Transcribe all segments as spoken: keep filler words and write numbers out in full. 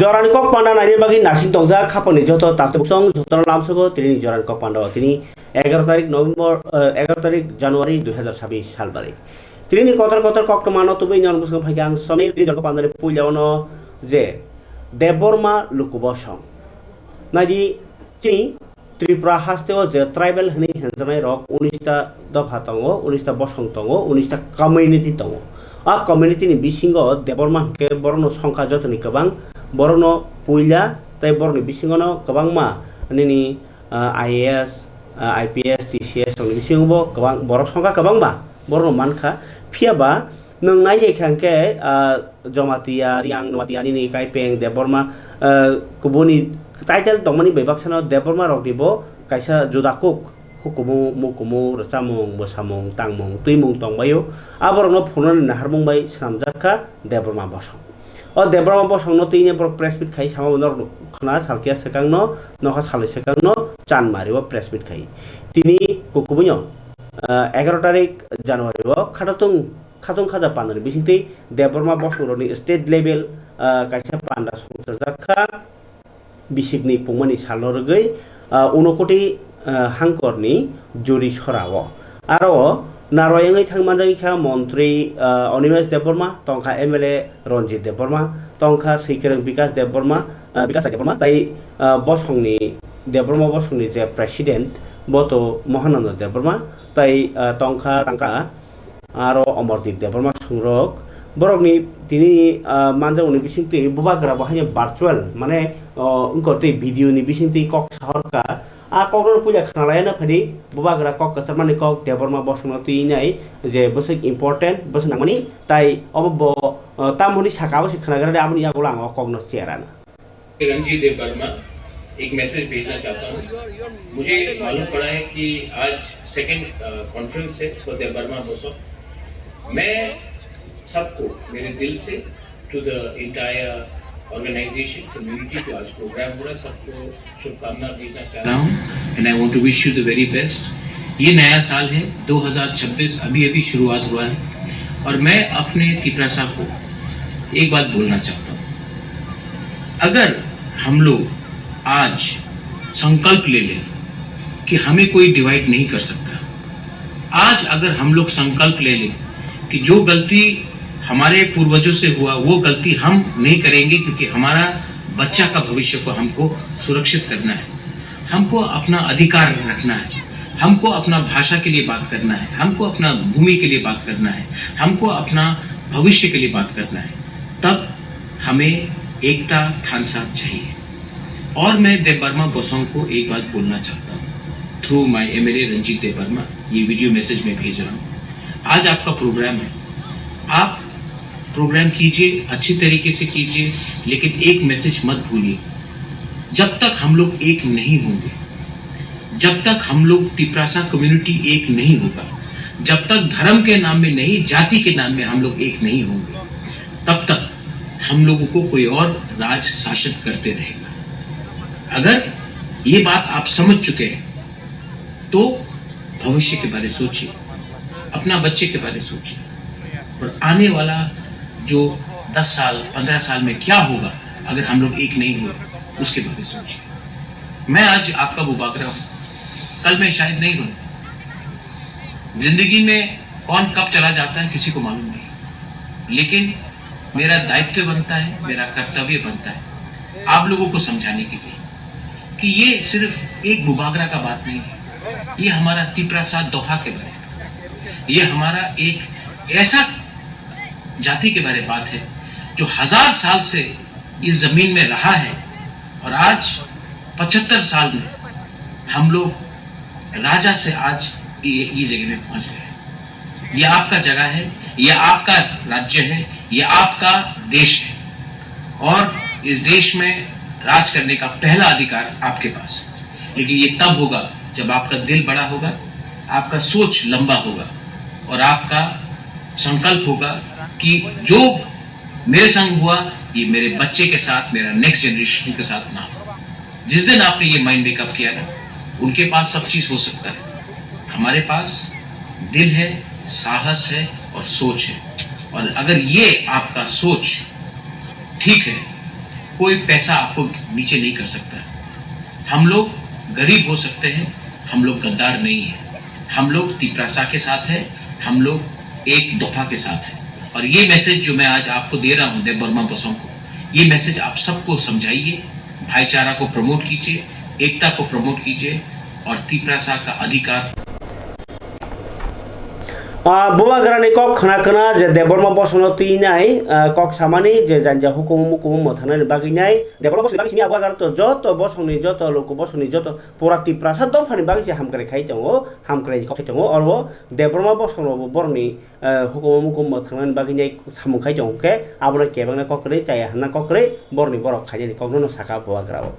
Jorani kok panda naina bagwi nasing tongjak khapangni joto taktwi buksong jotono lamsogo tini jorani kok panda o tini egaroh tarik November, eh, egaroh tarik January dui hazar sabbish salbari. Tini kotor kotor koktwmano tubui nini bwskango phaikha ang Somir tini jorani kok pandani puila ono je Debbarma Luku Bosong. Naidi chini Tripura haste o je tribal hwnwi hwnjaknai rok unis ta dopha tongo, unis ta bosong tongo, unis ta community tongo. A community ni bisingo Debbarma hwnkhe borokno songkha jotoni kwbang, borokno puila tei borokni bisingono kwbangma nini, ah, I A S, ah, I P S, T C S rokni bisingo bo kwbang borok songkha kwbangma borokno mankha. Phiya ba nwng nai kha hwnkhe, ah, Jamatia, Riang, Nuatia, nini Kaipeng, Debbarma, ah, kubuni title tongmani bai baksano Debbarma rokni bo kaisa juda kuk hukumu, mukumu, rwchapmung, bwsamung, tangmung, twimung tongbaio. Aborokno phunuknani naharmung bai swnamjak kha Debbarma Bosong. O Debbarma Bosongno twi borok press meet khai sama norok khna salkhe swkangno, nokha salni swkangno Chanmari o press meet khai. Tini kukubuino, ah, egaroh tarik January o khatatung khatung khaja pandani bisingtwi Debbarma Bosong rokni state level, ah, kaisa panda songchajak kha bisikni pungmani salno rwgwi, ah, unokoti, ah, hangkorni juri sorao. Aro narwk wngwi thang manjagwi kha montri, ah, Animesh Debbarma, tongkha M L A Ranjit Debbarma, tongkha Swikwrwng Bikas Debbarma, ah, Bikas Debbarma, tai, ah, bosongni Debbarma bosongni je president, bo to Mohananda Debbarma, tai, ah, tongkha tangka aro Omordeep Debbarma songrok borokni tini, ah, manjakmani bisingtwi bubagra bo haino virtual mane, oh, wngkha tei video ni bisingtwi kok sahorkha. A kokno puila khnalaina phadi bubagra kok kwchangmani kok Debbarma bosongno twi nai je bwswk important, bwswk nangmani, tai obo bo, ah, tamoni saka obo se khnagra de aboni yagulo ang o kokno cherana. Ranjit देव वर्मा एक मैसेज भेजना चाहता हूँ। मुझे मालूम पड़ा है कि आज सेकंड कॉन्फ्रेंस है फॉर देव वर्मा बोसो। मैं सबको मेरे दिल से, to the entire organization community, जो आज प्रोग्राम हो रहा है, सबको शुभकामना भेजना चाह रहा हूँ। And I want to wish you the very best। ये नया साल है, दो हज़ार छब्बीस अभी अभी शुरुआत हुआ है और मैं अपने तिपरासा को एक बात बोलना चाहता हूँ। अगर हम लोग आज संकल्प ले लें कि हमें कोई डिवाइड नहीं कर सकता, आज अगर हम लोग संकल्प ले लें कि जो गलती हमारे पूर्वजों से हुआ, वो गलती हम नहीं करेंगे, क्योंकि हमारा बच्चा का भविष्य को हमको सुरक्षित करना है, हमको अपना अधिकार रखना है, हमको अपना भाषा के लिए बात करना है, हमको अपना भूमि के लिए बात करना है, हमको अपना भविष्य के लिए बात करना है, तब हमें एकता थानसा चाहिए। और मैं देबबर्मा बोसोंग को एक बात बोलना चाहता हूँ, थ्रू माय एमएलए रंजीत देबबर्मा, ये वीडियो मैसेज मैं भेज रहा हूँ। आज आपका प्रोग्राम है, आप प्रोग्राम कीजिए, अच्छी तरीके से कीजिए, लेकिन एक मैसेज मत भूलिए, जब तक हम लोग एक नहीं होंगे, जब तक हम लोग तिपरासा कम्युनिटी एक नहीं होगा, जब तक धर्म के नाम में नहीं, जाति के नाम में हम लोग एक नहीं होंगे, तब तक हम लोगों को कोई और राज शासन करते रहेगा। अगर ये बात आप समझ चुके हैं, तो भविष्य के बारे सोचिए, अपना बच्चे के बारे सोचिए, और आने वाला जो दस साल, पन्द्रह साल में क्या होगा अगर हम लोग एक नहीं हुए, उसके बारे सोचिए। मैं आज आपका बुबागरा हूँ, कल मैं शायद नहीं रहूँ। जिंदगी में कौन कब चला जाता है, किसी को मालूम नहीं, लेकिन मेरा दायित्व बनता है, मेरा कर्तव्य बनता है आप लोगों को समझाने के लिए कि ये सिर्फ एक बुबागरा का बात नहीं है, ये हमारा तिपरासा दोहा के बारे में, ये हमारा एक ऐसा जाति के बारे में बात है जो हजार साल से इस जमीन में रहा है और आज पचहत्तर साल में हम लोग राजा से आज ये, ये जगह में पहुंच गए हैं। ये आपका जगह है, ये आपका राज्य है, ये आपका देश है और इस देश में राज करने का पहला अधिकार आपके पास है। लेकिन ये तब होगा जब आपका दिल बड़ा होगा, आपका सोच लंबा होगा और आपका संकल्प होगा कि जो मेरे संग हुआ, ये मेरे बच्चे के साथ, मेरा नेक्स्ट जनरेशन के साथ ना हो। जिस दिन आपने ये माइंड मेकअप किया ना, उनके पास सब चीज हो सकता है, हमारे पास दिल है, साहस है और सोच है। और अगर ये आपका सोच ठीक है, कोई पैसा आपको नीचे नहीं कर सकता। हम लोग गरीब हो सकते हैं, हम लोग गद्दार नहीं है। हम लोग तिपरासा के साथ है, हम लोग एक दफा के साथ है। और ये मैसेज जो मैं आज आपको दे रहा हूँ देव वर्मा बसों को, ये मैसेज आप सबको समझाइए, भाईचारा को प्रमोट कीजिए, एकता को प्रमोट कीजिए और तिपरासा का अधिकार। Ah, Bubagrani kok khna khna je Debbarma Bosongno twi nai, ah, kok samani je janja hukumu mukumu mwthangnani bagwi nai, Debbarma Bosongni bagwi simi Bubagra to joto Bosongni, joto Luku Bosongni, joto pura Tiprasa dophani bagwi se hamkrai khai tongo, hamkrai kok khai tongo, oro Debbarma Bosongno bo borokni, ah, hukumu mukumu mwthangnani bagwi nai samung khai tongo khe, abono kebengna kok kwrwi, chaya hwnna kok kwrwi, borokni borok khainani kokno no saka Bubagra o.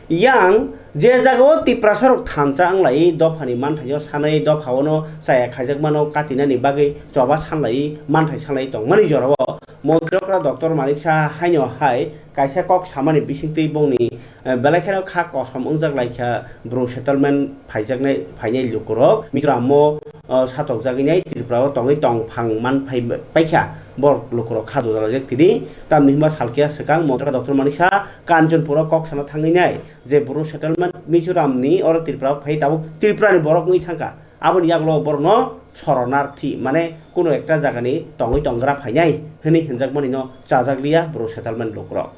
Yang je jagao Tiprasa rok thansa wnglai, dophani manthaino sanai, dophaono chaya khaijakmano katinani bagwi choba sanlai, manthai sanlai tongmani jorao Montri okra Doctor Manik Saha haino hai kaisa kok samani bisingtwi bongni, eh, belai kheno kha kosom wngjak laikha Bru settlement phaijaknai, phainai lukurok Mizoram o, eh, satokjagwi nai Tripura o tongwi tongphang man phai paikha borok lukurok kha dudalajak tini. Tamni hwnba salkhe swkang Montri okra Doctor Manik Saha Kanchanpur o kok sana thangwi nai je Bru settlement Mizoram ni oro Tripura o phai tabuk Tripura ni borok wngwi thangkha. Aboni yagulo borokno soronarthi mane kuno ekta jagani tongwi tonggra phainai hwnwi hinjakmani no chajak liya Bru settlement lukurok.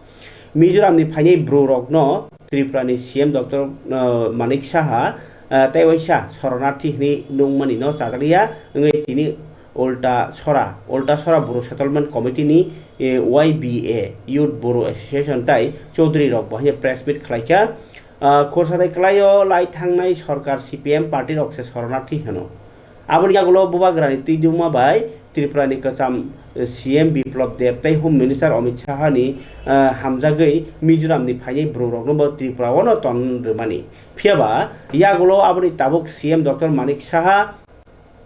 Mizoram ni phainai Bru rokno Tripura ni C M Doctor, uh, Manik Saha, uh, tei waisa soronarthi hwnwi nungmani no chajak liya wngwi tini Ulta Sora, Ulta Sora Bru Settlement Committee ni, eh, Y B A, Youth Bru Association tai Chaudhary rok bo haino press meet khlaikha. Ah, khursa tai kwlaio lai thangnai sorkar C P M party rok se soronarthi hwno. Aboni yagulo Bubagrani twi duma bai Tripura ni kwcham, eh, C M Biplab Deb tei Home Minister Amit Saha ni, eh, hamjagwi Mizoram ni phainai Bru rokno bo Tripura o no ton rwmani. Phiyaba yagulo aboni tabuk C M Doctor Manik Saha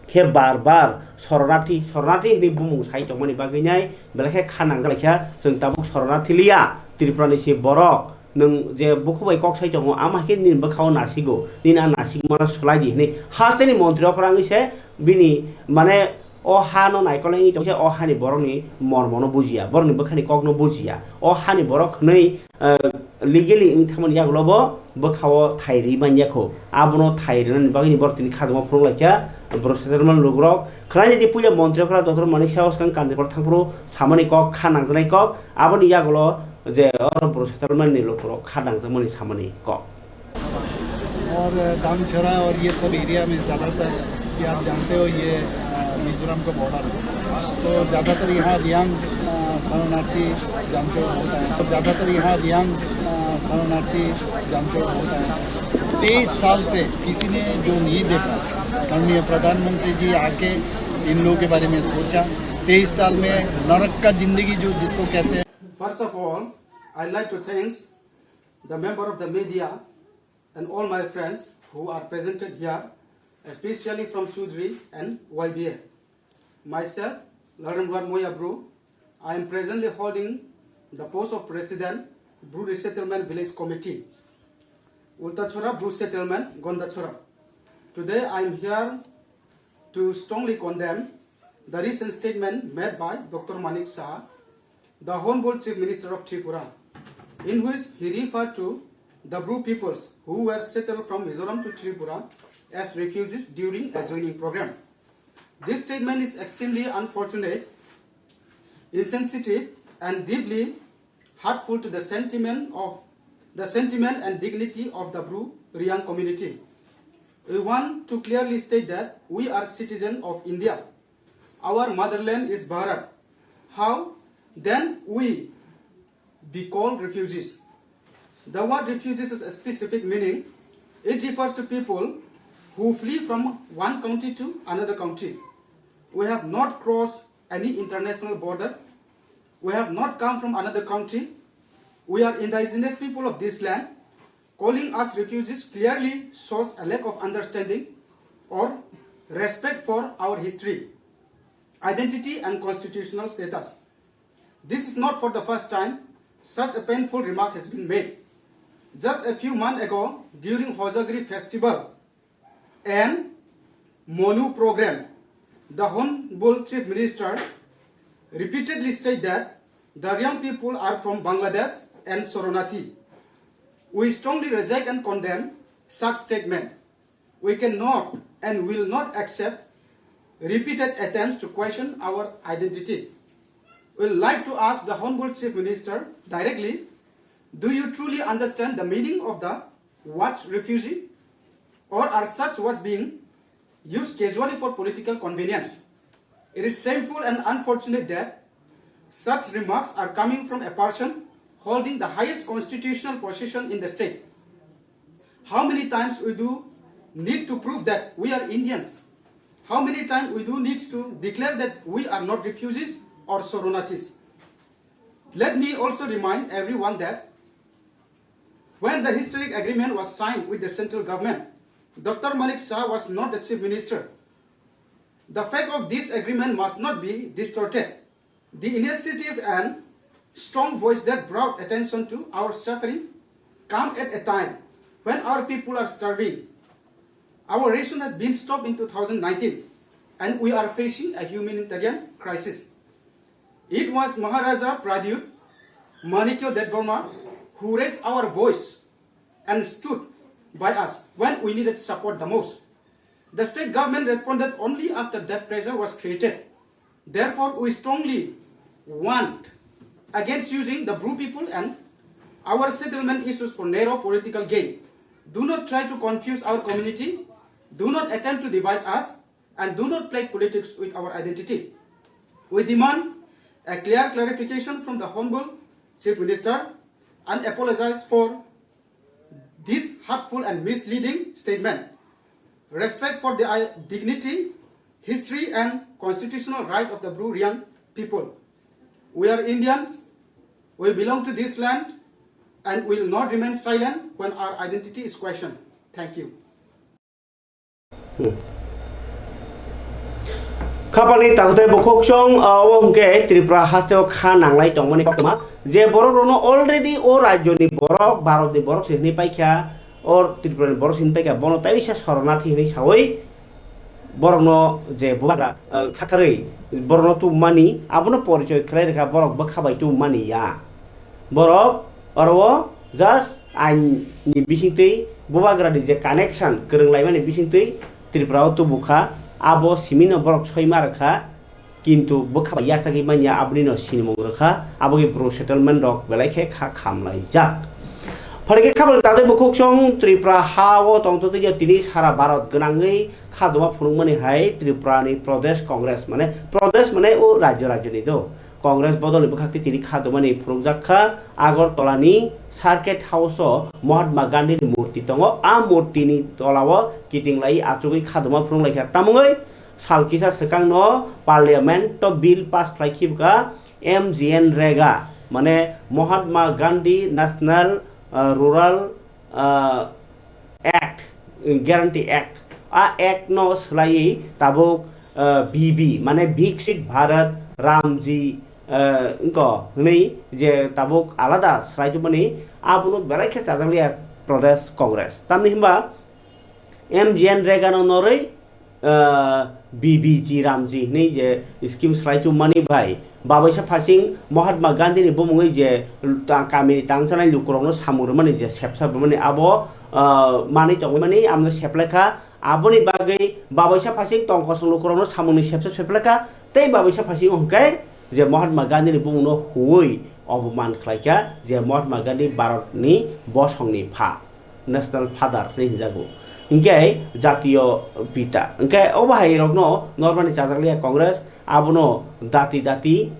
khe bar bar soronarthi, soronarthi hwnwi bumung sai tongmani bagwi nai belai khe kha nangjak lai kha. Chwng tabuk soronarthi liya, Tripura ni se borok, nwng je bukhuk bai kok sai tongo, ama khe nini bwkha o nasigo, nini a nasigmano swlai di hwnwi hasteni montri okra wngwi se bini, mane, o ha no naikolwi wngwi tong khe o hani borokni mormono bujiya, borokni bwkhani kokno bujiya, o hani borok hwnwi, eh, legally wng thangmani yagulo bo bwkha o thai rwi man ya kho. Abono thai rwnani bagwi ni borok tini khajama phunuk lai kha. Borok settlement lukurok khwlai di puila montri okra Doctor Manik Saha swkang Kanchanpur thangphuru samani kok, kha nangjaknai kok, aboni yagulo je oro borok settlement ni lukurok kha nangjakmani samani kok. और दामछोरा और ये सब एरिया में ज़्यादातर, ये आप जानते हो, ये, अ, मिजोरम का बॉर्डर है। तो ज़्यादातर यहाँ रियांग, अ, शरणार्थी जानते हो होता है। तो ज़्यादातर यहाँ रियांग, अ, शरणार्थी जानते हो होता है। तेईस साल से किसी ने जो नहीं देखा, माननीय प्रधानमंत्री जी आके इन लोगों के बारे में सोचा। तेईस साल में नरक का ज़िंदगी जो जिसको कहते हैं। First of all, I like to thanks the member of the media and all my friends who are presented here, especially from Chaudhary and Y B A. Myself, Lalremruat Moya Bru, I am presently holding the post of President, Bru Resettlement Village Committee, Ultachora Bru Settlement, Gondachora. Today I am here to strongly condemn the recent statement made by Doctor Manik Saha, the Honorable Chief Minister of Tripura, in which he referred to the Bru peoples who were settled from Mizoram to Tripura as refugees during a joining program. This statement is extremely unfortunate, insensitive, and deeply hurtful to the sentiment of the sentiment and dignity of the Bru Riang community. We want to clearly state that we are citizens of India. Our motherland is Bharat. How then we be called refugees? The word refugees has a specific meaning. It refers to people who flee from one country to another country. We have not crossed any international border. We have not come from another country. We are indigenous people of this land. Calling us refugees clearly shows a lack of understanding or respect for our history, identity, and constitutional status. This is not for the first time such a painful remark has been made. Just a few months ago, during Hojagri festival and Monu program, the Honorable Chief Minister repeatedly stated that the Riang people are from Bangladesh and Sharanarthi. We strongly reject and condemn such statement. We cannot and will not accept repeated attempts to question our identity. We would like to ask the Honorable Chief Minister directly, do you truly understand the meaning of the word refugee? Or are such words being used casually for political convenience? It is shameful and unfortunate that such remarks are coming from a person holding the highest constitutional position in the state. How many times we do need to prove that we are Indians? How many times we do need to declare that we are not refugees or Sharanarthis? Let me also remind everyone that when the historic agreement was signed with the central government, Doctor Manik Shah was not the chief minister. The fact of this agreement must not be distorted. The initiative and strong voice that brought attention to our suffering come at a time when our people are starving. Our ration has been stopped in two thousand nineteen, and we are facing a humanitarian crisis. It was Maharaja Pradyut Manikya Debbarma who raised our voice and stood by us when we needed support the most. The state government responded only after that pressure was created. Therefore, we strongly warn against using the Bru people and our settlement issues for narrow political gain. Do not try to confuse our community. Do not attempt to divide us, and do not play politics with our identity. We demand a clear clarification from the Honorable Chief Minister and apologize for this hurtful and misleading statement. Respect for the, uh, dignity, history, and constitutional right of the Bru Reang people. We are Indians. We belong to this land and will not remain silent when our identity is questioned. Thank you. Khapani takhwtai bukhuk chwng o hwnkhe Tripura hasteo kha nanglai tongmani koktwma je borok rokno already o rajyoni borok, Bharatni borok se hwnwi paikha, o Tripurani borok se hwnwi paikha, bono tei wisa Sharanarthi hwnwi sawi borokno je bubagra khatharwi borokno tubumani abono porichoi khlai rwkha, borok bwkha bai tubumani ya. Borok oro o just ain ni bisingtwi bubagra ni je connection kwrwng laimani bisingtwi Tripura o tubukha, abo simino borok soima rwkha, kintu bwkha bai yachagwi manya aboni no sinimung rwkha, abo khe bru settlement rok belai khe kha khamlaijak. Phai khe khabang tangwi bukhuk chwng Tripura ha o tongtwtwi tini sara Bharat gwnangwi khadoma phunukmani hai Tripura ni Pradesh Congress mane Pradesh mane o rajyo rajyo ni do. Congress bodolni bwkhak tei tini khadumani phunukjak kha Agartala ni Circuit House o Mahatma Gandhi ni murti tongo. A murti ni tola o kiting lai achugwi khaduma phunuk lai kha. Tamungwi sal kisa swkang no Parliament o bill pass khlai khibwkha M G N Rega mane Mahatma Gandhi National Rural Act, Guarantee Act, a act no swlaiwi tabuk B B mane Viksit Bharat Ramji wngkha hwnwi je tabuk alada swlai tongmani abono belai khe chajakliya Pradesh Congress. Tamni hwnba M G N Rega no norwi B B G Ramji hwnwi je scheme swlai tongmani bai babaisa phasing Mahatma Gandhi ni bumungwi je kamini tangchanai lukurokno samung rwmani je sepsa rwmani abo manwi tongmani amno seplaikha. Aboni bagwi babaisa phasing tongkosong lukurokno samungni sepsa seplaikha tei babaisa phasing hwnkhe je Mahatma Gandhi ni bumungno huwi oboman khlaikha je Mahatma Gandhi Bharatni bosongni pha. National Father hwnwi hinjago. Hinkhe jatiyo pita. Hinkhe obo hai rokno normani chajakliya Congress abono dati dati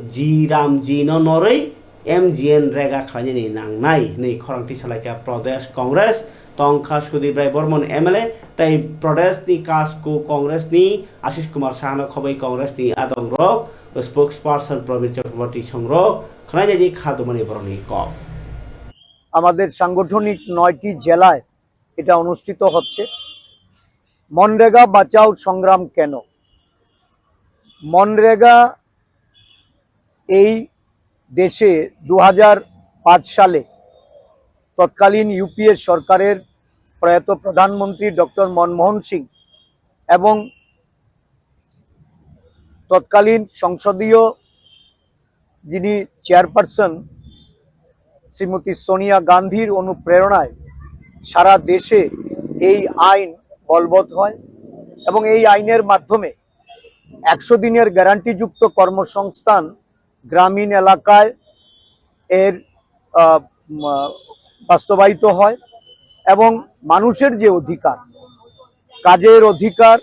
G Ramji no norwi M G N Rega khlainani nangnai hwnwi khorang tisalaikha Pradesh Congress tongkha Sudip Rai Bormon M L A tei Pradesh ni Kasku Congress ni Ashish Kumar Saha no khobwi Congress ni adong rok spokesperson Probir Chakraborty songrok khwnainani khadumani borokni kok. আমাদের সাংগঠনিক নয়টি জেলায় এটা অনুষ্ঠিত হচ্ছে। মনরেগা বাঁচাও সংগ্রাম কেন? মনরেগা এই দেশে দু হাজার পাঁচ সালে তৎকালীন ইউপিএ সরকারের প্রয়াত প্রধানমন্ত্রী ডক্টর মনমোহন সিং এবং তৎকালীন সংসদীয় যিনি চেয়ারপারসন শ্রীমতী সোনিয়া গান্ধীর অনুপ্রেরণায় সারা দেশে এই আইন বলবৎ হয় এবং এই আইনের মাধ্যমে একশো দিনের গ্যারান্টিযুক্ত কর্মসংস্থান গ্রামীণ এলাকায় এর আহ, উম, আহ, বাস্তবায়িত হয় এবং মানুষের যে অধিকার, কাজের অধিকার,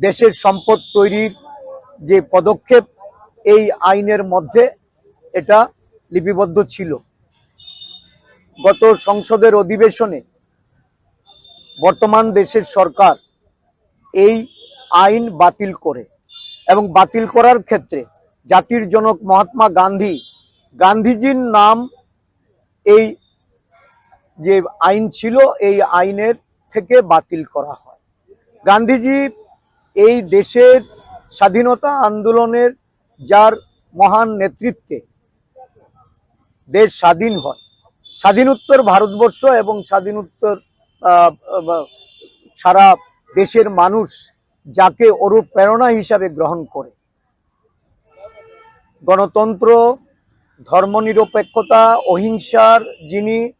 দেশের সম্পদ তৈরির যে পদক্ষেপ, এই আইনের মধ্যে এটা লিপিবদ্ধ ছিল। গত সংসদের অধিবেশনে বর্তমান দেশের সরকার এই আইন বাতিল করে এবং বাতিল করার ক্ষেত্রে জাতির জনক মহাত্মা গান্ধী, গান্ধীজির নাম এই যে আইন ছিল, এই আইনের থেকে বাতিল করা হয়। গান্ধীজি এই দেশের স্বাধীনতা আন্দোলনের যার মহান নেতৃত্বে দেশ স্বাধীন হয়। স্বাধীনোত্তর ভারতবর্ষ এবং স্বাধীনোত্তর, আহ, আহ, সারা দেশের মানুষ যাকে অনুপ্রেরণা হিসাবে গ্রহণ করে। গণতন্ত্র, ধর্মনিরপেক্ষতা, অহিংসার যিনি,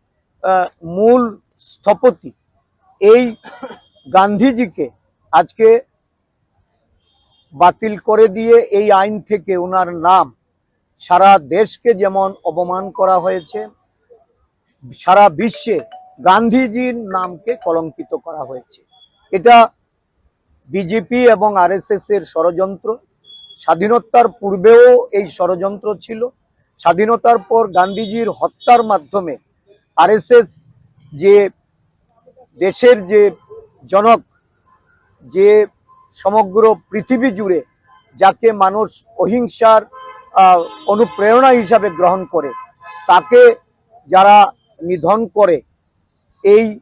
আহ, মূল স্থপতি, এই গান্ধীজিকে আজকে বাতিল করে দিয়ে এই আইন থেকে ওনার নাম সারা দেশকে যেমন অপমান করা হয়েছে, সারা বিশ্বে গান্ধীজির নামকে কলঙ্কিত করা হয়েছে। এটা বিজেপি এবং আরএসএস এর ষড়যন্ত্র। স্বাধীনতার পূর্বেও এই ষড়যন্ত্র ছিল। স্বাধীনতার পর গান্ধীজির হত্যার মাধ্যমে আরএসএস যে দেশের যে জনক, যে সমগ্র পৃথিবী জুড়ে যাকে মানুষ অহিংসার, আহ, অনুপ্রেরণা হিসাবে গ্রহণ করে, তাকে যারা নিধন করে, এই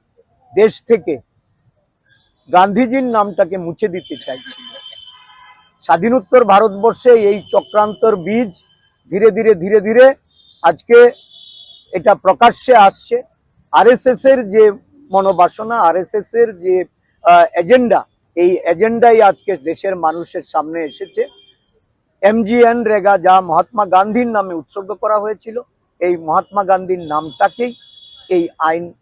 দেশ থেকে গান্ধীজির নামটাকে মুছে দিতে চাইছিল। স্বাধীনোত্তর ভারতবর্ষে এই চক্রান্তর বীজ ধীরে ধীরে, ধীরে ধীরে আজকে এটা প্রকাশ্যে আসছে। আরএসএস এর যে মনোবাসনা, আরএসএস এর যে, আহ, এজেন্ডা, এই এজেন্ডাই আজকে দেশের মানুষের সামনে এসেছে। এমজিএনরেগা যা মহাত্মা গান্ধীর নামে উৎসর্গ করা হয়েছিল, এই মহাত্মা গান্ধীর নামটাকেই এই আইন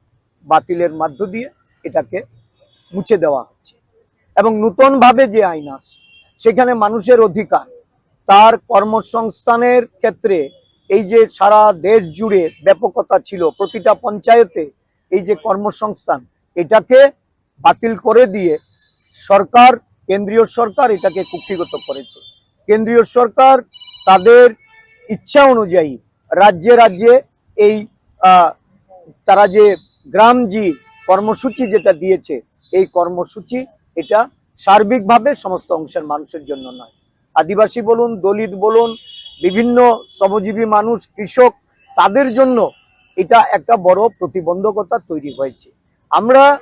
বাতিলের মধ্য দিয়ে এটাকে মুছে দেওয়া হচ্ছে। এবং নূতনভাবে যে আইন আছে, সেখানে মানুষের অধিকার, তার কর্মসংস্থানের ক্ষেত্রে এই যে সারা দেশ জুড়ে ব্যাপকতা ছিল, প্রতিটা পঞ্চায়েতে এই যে কর্মসংস্থান, এটাকে বাতিল করে দিয়ে সরকার, কেন্দ্রীয় সরকার এটাকে কুক্ষিগত করেছে। কেন্দ্রীয় সরকার তাদের ইচ্ছা অনুযায়ী রাজ্যে রাজ্যে এই, আহ, তারা যে গ্রামজি কর্মসূচি যেটা দিয়েছে, এই কর্মসূচি এটা সার্বিকভাবে সমস্ত অংশের মানুষের জন্য নয়। আদিবাসী বলুন, দলিত বলুন, বিভিন্ন শ্রমজীবী মানুষ, কৃষক, তাদের জন্য এটা একটা বড় প্রতিবন্ধকতা তৈরি হয়েছে। আমরা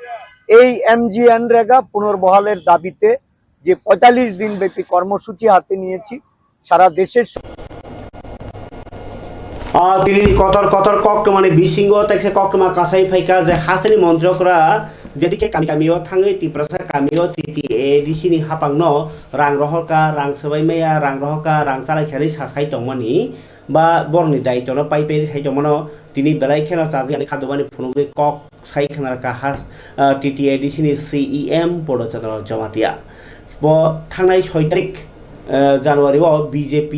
এই এমজিএনরেগা পুনর্বহালের দাবিতে যে পঁয়তাল্লিশ দিন ব্যাপী কর্মসূচি হাতে নিয়েছি, সারা দেশের স- Ah, tini kotor kotor koktwmani bisingo tekse koktwma kasai phaikha je hasteni montri okra jedike kami kamio thangwi Tiprasa kamio T T A D C ni hapangno rang rohorkha, rang swbai maya, rang rohorkha, rang chalai khe rwi sasai tongmani ba borokni daitwno pai pai rwi sai tongmano tini belai kheno chajak ani khadobani phunugwi kok sai khna rwkha ha, ah, T T A D C ni C E M Purno Chandra Jamatia. Bo thangnai soi tarik, ah, January o B J P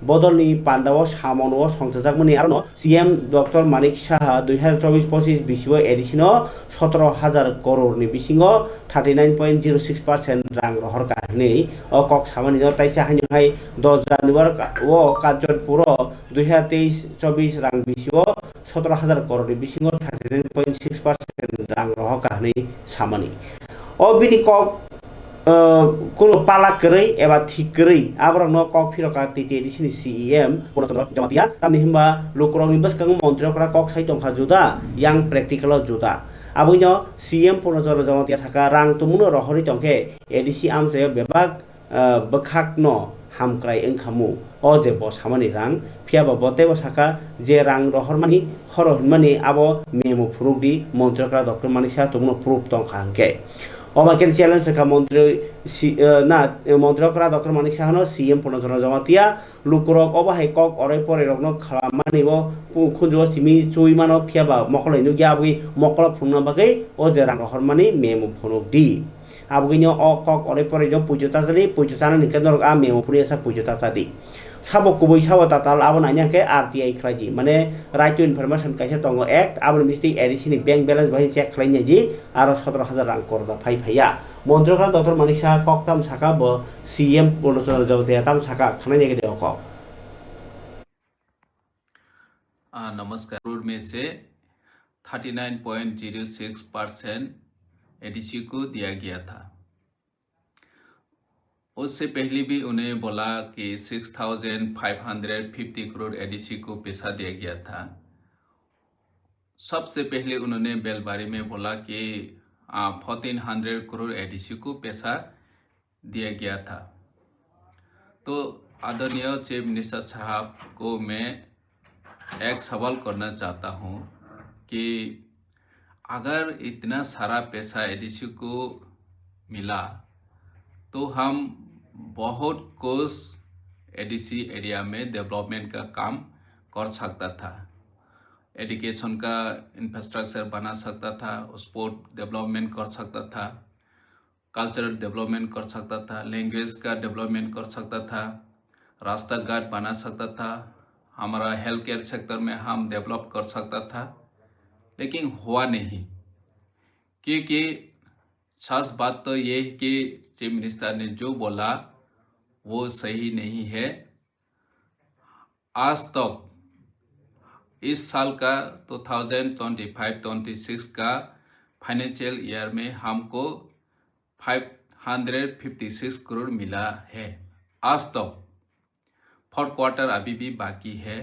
bodolni pandao samono songchajakmani arono C M Doctor Manik Saha dui hazar chobis pochis bisio A D C no sotoro hazar koror ni bisingo thirty nine point zero six percent rang rohorkha hinwi o kok samani no taisa haino hai dos January o Kanchanpur o dui hazar teis chobis rang bisio sotoro hazar koror ni bisingo thirty nine point six percent rang rohorkha hinwi samani. O bini kok, eh, kunu pala kwrwi eba thik kwrwi aborokno kok phirokha T T A D C ni C E M Purno Chandra Jamatia. Tamni hwnba lukurokni bwskango montri okra kok sai tongkha juda, yang practical o juda. Aboni C E M Purno Chandra Jamatia sakha, rang tumungno rohorwi tongkhe A D C amchaio bebak ah, bwkhakno hamkrai wngkhamu, o je bo samani rang, phiyaba bo teibo sakha je rang rohormani, horo hinmani abo memo phunukdi, montri okra Doctor Manik Saha tongmano proof tongkha hwnkhe. Obo khe challenge wngkha montri si-, eh, na, eh, montri okra Doctor Manik Sahano C M Purna Chandra Jamatia, lukurok obo hai kok orai porai rokno khlammani o pu-, khunju o simi chui mano, phiya ba mokol hai nukya, aboni mokolo phunukna bagwi o je rang rohormani memo phunuk di. Aboni o kok orai porai no puitu ta chali, puitu chana ni khe norok a memo phunukya sak puitu ta cha di. Sabo kubui sabo tatal abo naina khe R T I khlai di, mane Right to Information kaisa tongo act, aboni bising A D C ni bank balance bai check khlai nai di, aro sotoro hajar rang korda phai phaiya. Montri okra Doctor Manik Saha kok tam saka bo C M Purna Chandra Jamatia tam saka khwnai nai khe de o kok. आ, नमस्कार। करोड़ में से thirty nine point zero six percent ADC को दिया गया था। उससे पहले भी उन्हें बोला कि six thousand five hundred fifty crore ADC को पैसा दिया गया था। सबसे पहले उन्होंने बेलबारी में बोला कि, आ, फ़ोर्टीन हंड्रेड करोड़ एडीसी को पैसा दिया गया था। तो आदरणीय चीफ मिनिस्टर साहब को मैं एक सवाल करना चाहता हूँ कि अगर इतना सारा पैसा एडीसी को मिला, तो हम बहुत कुछ एडीसी एरिया में डेवलपमेंट का काम कर सकता था। एजुकेशन का इंफ्रास्ट्रक्चर बना सकता था, स्पोर्ट डेवलपमेंट कर सकता था, कल्चरल डेवलपमेंट कर सकता था, लैंग्वेज का डेवलपमेंट कर सकता था, रास्ता घाट बना सकता था, हमारा हेल्थ केयर सेक्टर में हम डेवलप कर सकता था, लेकिन हुआ नहीं। क्योंकि सच बात तो ये है कि चीफ मिनिस्टर ने जो बोला, वो सही नहीं है। आज तक इस साल का two thousand twenty five twenty six का फाइनेंशियल ईयर में हमको five hundred fifty six crore मिला है। आज तक फोर्थ क्वार्टर अभी भी बाकी है।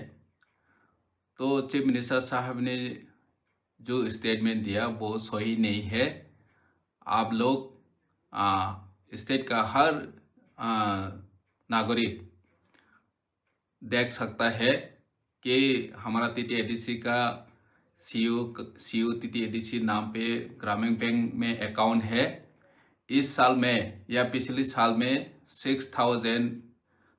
तो चीफ मिनिस्टर साहब ने जो स्टेटमेंट दिया, वो सही नहीं है। आप लोग, आ, स्टेट का हर, आ, नागरिक देख सकता है कि हमारा टीटीएडीसी का सीओ, सीओ टीटीएडीसी नाम पे ग्रामीण बैंक में अकाउंट है। इस साल में या पिछले साल में six thousand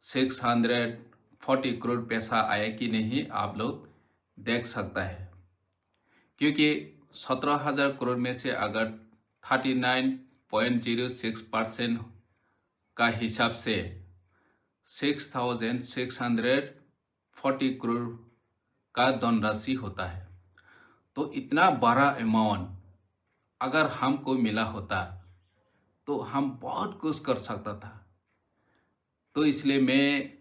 six hundred forty crore पैसा आया कि नहीं, आप लोग देख सकता है। क्योंकि सत्रह हज़ार करोड़ में से अगर thirty nine point zero six percent का हिसाब से six thousand six hundred forty crore का धनराशि होता है, तो इतना बड़ा अमाउंट अगर हमको मिला होता, तो हम बहुत कुछ कर सकता था। तो इसलिए मैं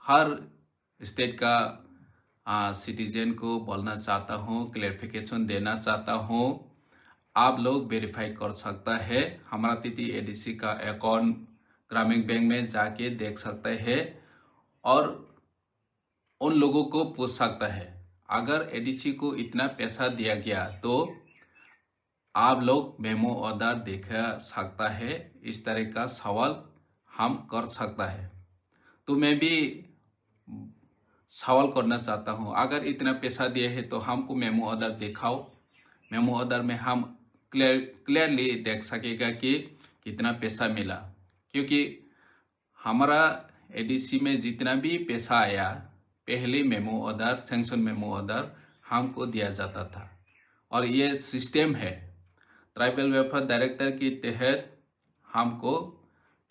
हर स्टेट का, आ, सिटीजन को बोलना चाहता हूँ, क्लेरिफिकेशन देना चाहता हूँ। आप लोग वेरीफाई कर सकता है, हमारा टीटीएडीसी का अकाउंट ग्रामीण बैंक में जाके देख सकता है और उन लोगों को पूछ सकता है, अगर एडीसी को इतना पैसा दिया गया तो आप लोग मेमो ऑर्डर दिखा सकता है, इस तरह का सवाल हम कर सकता है। तो मैं भी सवाल करना चाहता हूँ, अगर इतना पैसा दिया है तो हमको मेमो ऑर्डर दिखाओ। मेमो ऑर्डर में हम क्लियर, क्लियरली देख सकेगा कि कितना पैसा मिला, क्योंकि हमारा एडीसी में जितना भी पैसा आया, पहले memo order, sanction memo order हमको दिया जाता था। और ये सिस्टम है, ट्राइबल वेलफेयर डायरेक्टर के तहत हमको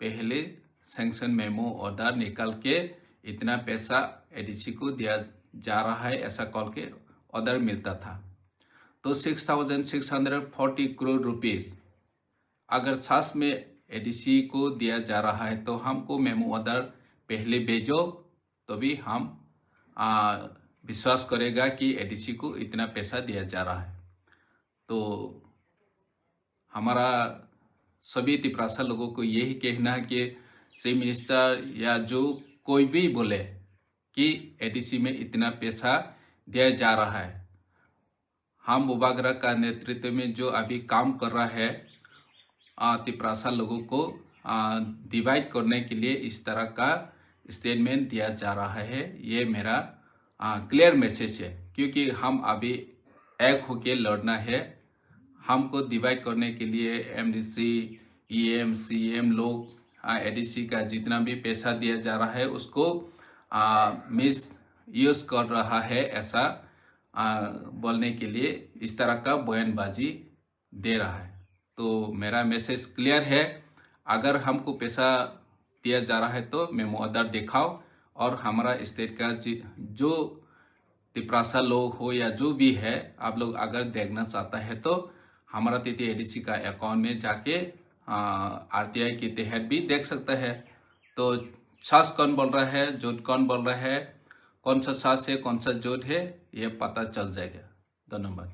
पहले सैंक्शन मेमो ऑर्डर निकाल के इतना पैसा एडीसी को दिया जा रहा है, ऐसा कॉल के ऑर्डर मिलता था। तो six thousand six hundred forty crore rupees अगर सच में एडीसी को दिया जा रहा है तो हमको मेमो ऑर्डर पहले भेजो, तभी हम, आ, विश्वास करेगा कि एडीसी को इतना पैसा दिया जा रहा है। तो हमारा सभी तिपरासा लोगों को यही कहना है कि चीफ मिनिस्टर या जो कोई भी बोले कि एडीसी में इतना पैसा दिया जा रहा है, हम बुबागरा का नेतृत्व में जो अभी काम कर रहा है, आ, तिपरासा लोगों को, आ, डिवाइड करने के लिए इस तरह का स्टेटमेंट दिया जा रहा है, ये मेरा, आ, क्लियर मैसेज है, क्योंकि हम अभी एक होके लड़ना है। हमको डिवाइड करने के लिए एमडीसी, ईएम, सीएम लोग, आ, एडीसी का जितना भी पैसा दिया जा रहा है, उसको, आ, मिस यूज़ कर रहा है, ऐसा, आ, बोलने के लिए इस तरह का बयानबाजी दे रहा है। तो मेरा मैसेज क्लियर है, अगर हमको पैसा दिया जा रहा है तो मेमो ऑर्डर दिखाओ, और हमारा स्टेट का जि-, जो तिपरासा लोग हो या जो भी है, आप लोग अगर देखना चाहता है तो हमारा टीटी एडीसी का अकाउंट में जाके, आ, आरटीआई के तहत भी देख सकता है। तो सच कौन बोल रहा है, झूठ कौन बोल रहा है, कौन सा सच है, कौन सा झूठ है, ये पता चल जाएगा। धन्यवाद।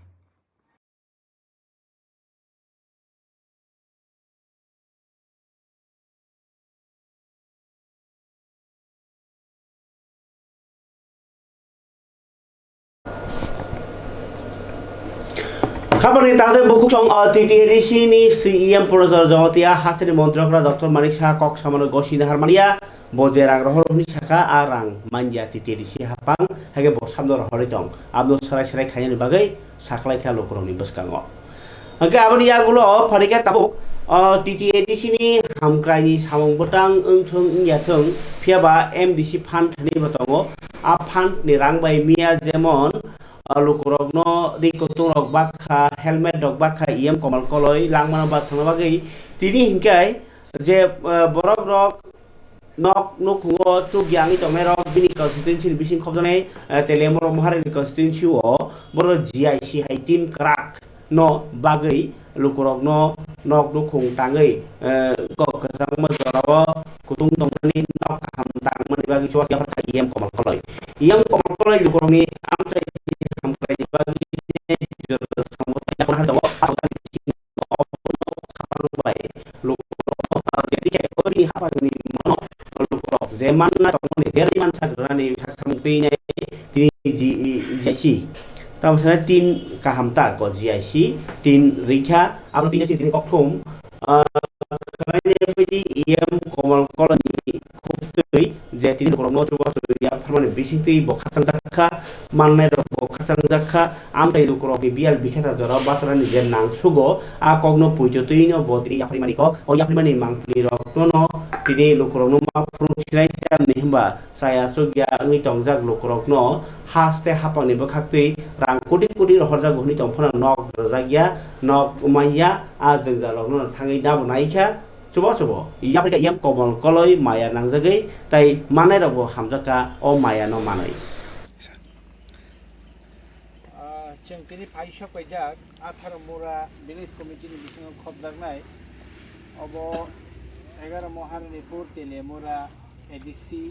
Khabangni tangde bukhuk song, o, T T A D C ni C E M Professor Jamatia hasteni montri okra Doctor Manik Saha kok samano gosi nahar mania. Bo je rang rohor hwnwi sakha, a rang manya T T A D C haphang, haikhe bo sabno rohorwi tong. Abno swrai swrai khainani bagwi saklai kha lukurokni bwskango. Hwnkhe aboni yagulo phaikha tabuk, o, T T A D C ni hamkraini samung bwtang wngthung wngyathung, phiyaba M D C fund hwnwi bo tongo. A fund ni rang bai miya jemon, o, lukurokno ri kutung rok bakha, helmet rok bakha, E M Komal Koloi langmano ba thangna bagwi tini hinkhe je, eh, borok rok nok nukhungo chukya wngwi tongnai rok bini constituency ni bising khobjaknai, eh, Teliamura Maharani constituency o borok G I C hai team kwrak no bagwi lukurokno nok nukhung tangwi, eh, kok kwchangma jorao kutung tongmani nok kaham tangmani bagwi chubachu yaphar kha E M Komal Koloi. E M Komal Koloi lukurokni amchaini hamkraini bagwi jora samung tangwi yaphar tongo. Bai lukurok, oini haphangni mano lukurok je manna tongmani, derni mansa gwnani thaktham twi nai tini G I C. Tamo sana tin kaham ta ko G I C, tin rikha, abo tini tini kokthum, ah, khlaina phaidi E M Komal Koloni khuk twi je tini lukurokno chubachu yapharmani bisingtwi bo khakchangjakha, mannai rok bo khakchangjakha, amtai lukurokni biyal bikheta jorao bacharani je nangsugo, a kokno puito twino bo tini yapharmani kok, o yapharmani mangpili rokno tini lukurokno ma phuru khinai tamni hwnba chaya chukya wngwi tongjak lukurokno haste haphangni bwkhaktwi rang koti koti rohorjago hwnwi tongphano nok rwjakya, nok manya, a jwngjal rokno thangwi dabo naikha. Chubo chubo, yapharkha E M Komal Koloi maya nangjagwi, tai manai rokbo hamjakha o maya no manwi. Ah, chwng tini paisok paijak, atharo mura village committee ni bisingo khopjaknai, obo egaro Maharanipur Teliamura A D C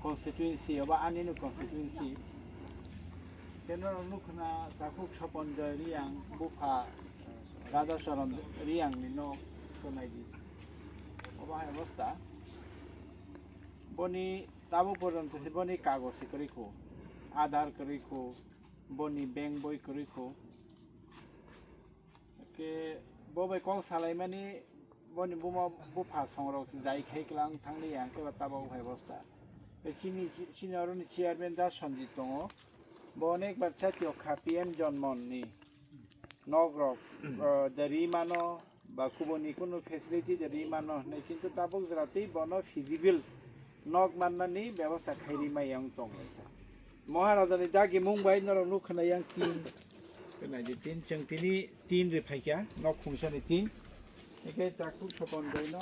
constituency, obo anini constituency. Teno nukhna takhuk Sopon Joy Riyang bupha Raja Charan Riyang ni nok to naidi. Obo hai obostha. Boni tabuk porjonto se boni kagoj se kwrwi kho, Aadhaar kwrwi kho, boni bank boi kwrwi kho. Ke bo bai kok salaimani boni buma bupha songrok se jai khai klang thangli yang khe ba tabuk hai obostha. Chini, chini oroni chairman da Sanjit tongo. Bo onek bar chatio kha P M Janman ni nok rok, uh, da ri mano, ba kubuni kunu facility da ri mano hinwi, kintu tabuk jora twi bono feasible nok mannani bebosta khai ri mai yang tong lai kha. Maharaja ni dagi mung bai norok nuk khna yang tin, khna di tin, chwng tini tin ri phai kha, nok khungsa ni tin. Eke takhuk Sopon bai no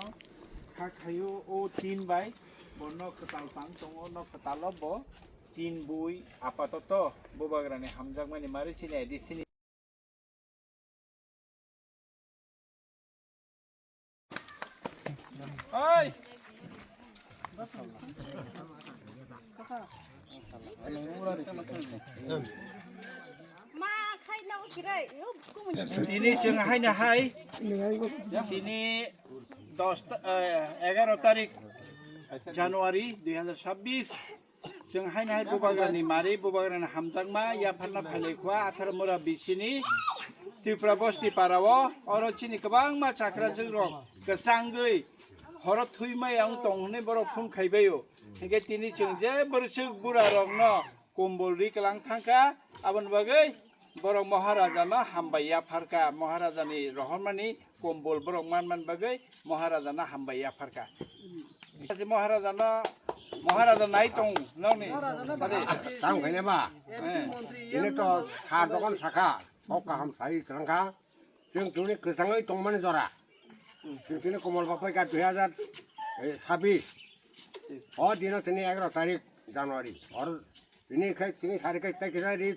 kha khayo o tin bai, bo nok kwtal tang tongo, nok kwtal o bo tin bui apatoto bubagrani hamjakmani mari chini A D C ni. Oi! Tini chwng haino hai, tini dos ta-, eh, egaro tarik January dui hazar chabbish. Chwng haino hai bubagrani mari, bubagrani hamjakma yapharna phailai khua, Atharmura bisini Tripura bosti parao, oro chini kwbangma chakrajwk rok kwchangwi horo thwimai ang tong hwnwi borok phone khaibaio. Hinkhe tini chwng je bwrwswk bura rokno kombol ri kwlang thangkha, aboni bagwi Borok Maharajano hambai yapharkha, Maharajani rohormani kombol borok manman bagwi Maharajano hambai yapharkha. Maharaja no, Maharaja nai tong nokni. Tang khaina ba. Ini to kha dokan sakha, kok kaham sai kwrwngkha. Chwng tuni kwchangwi tongmani jora. Chwng tini komol baphai ka dui hazar sabis. O dino tini egaro tarik January. Or tini khai tini sari khai tai kisa ri